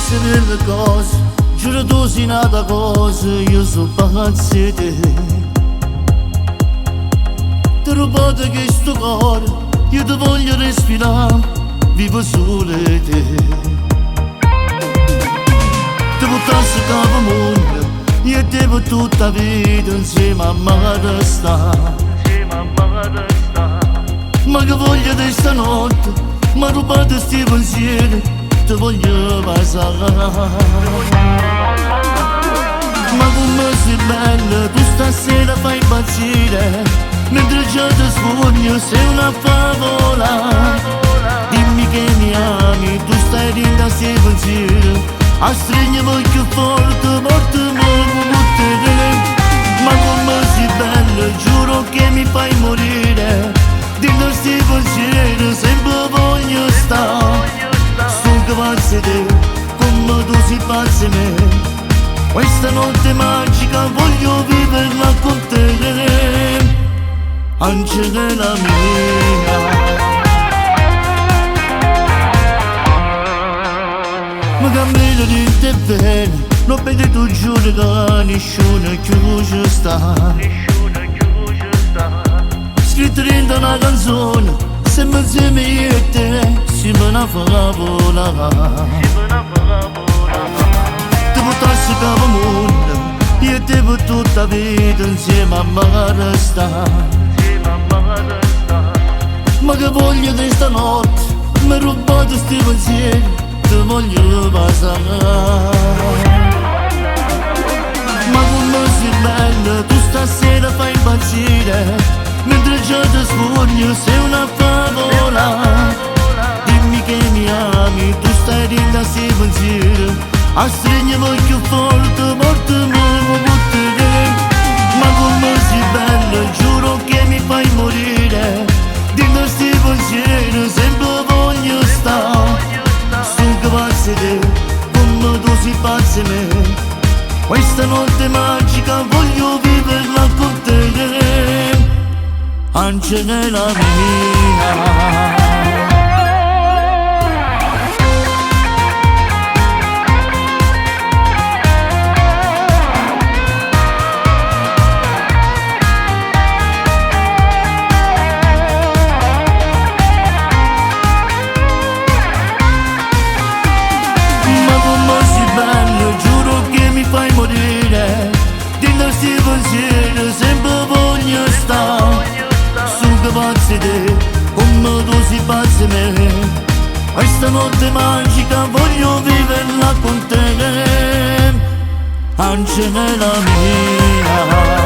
dicesse mille cose, giuro tu sei nata cosa, io sono pazzo di te. Ti rubato questo cuore, io ti voglio respirare, vivo solo te. Ti buttassi capo mondo, io devo tutta vita insieme a me sta. Ma che voglio di stanotte, mi ha rubato sti pensieri, ti voglio passare. Ma come sei bella, tu stasera fai impazzire, mentre già ti sogno sei una favola. Dimmi che mi ami, tu stai dentro a sti pensieri, a stringermi più forte, morte mi te. Ma come sei bella, giuro che mi fai morire, dentro sti pensieri sempre voglio stare. Sono capace te, come tu sei pazzo me, questa notte magica voglio viverla con te, Angelina mia. Ma cammino di te bene, non vedi tu giuro che nessuno più ci sta. Scritto dentro una canzone, sempre insieme io e te, siamo una favola. Ti buttassi capo mondo, io te per tutta vita insieme a me sta. Ma che voglio di stanotte, mi rubato sti pensieri, ti voglio passare. Ma come sei bella, tu stasera fai impazzire, mentre già ti sogno sei una favola. Dimmi che mi ami, tu stai dentro a sti pensieri, a stringermi più forte, morte mi buttare. Ma come sei bella, giuro che mi fai morire, dentro sti pensieri sempre voglio stare. Sono capace te, come tu sei pazzo me, questa notte magica voglio viverla con te, Angelina mia. Ma come sei bella, giuro che mi fai morire, dentro sti pensieri sempre voglio stare. Sono capace te, come tu sei pazzo me, questa notte magica voglio viverla con te, Angelina mia.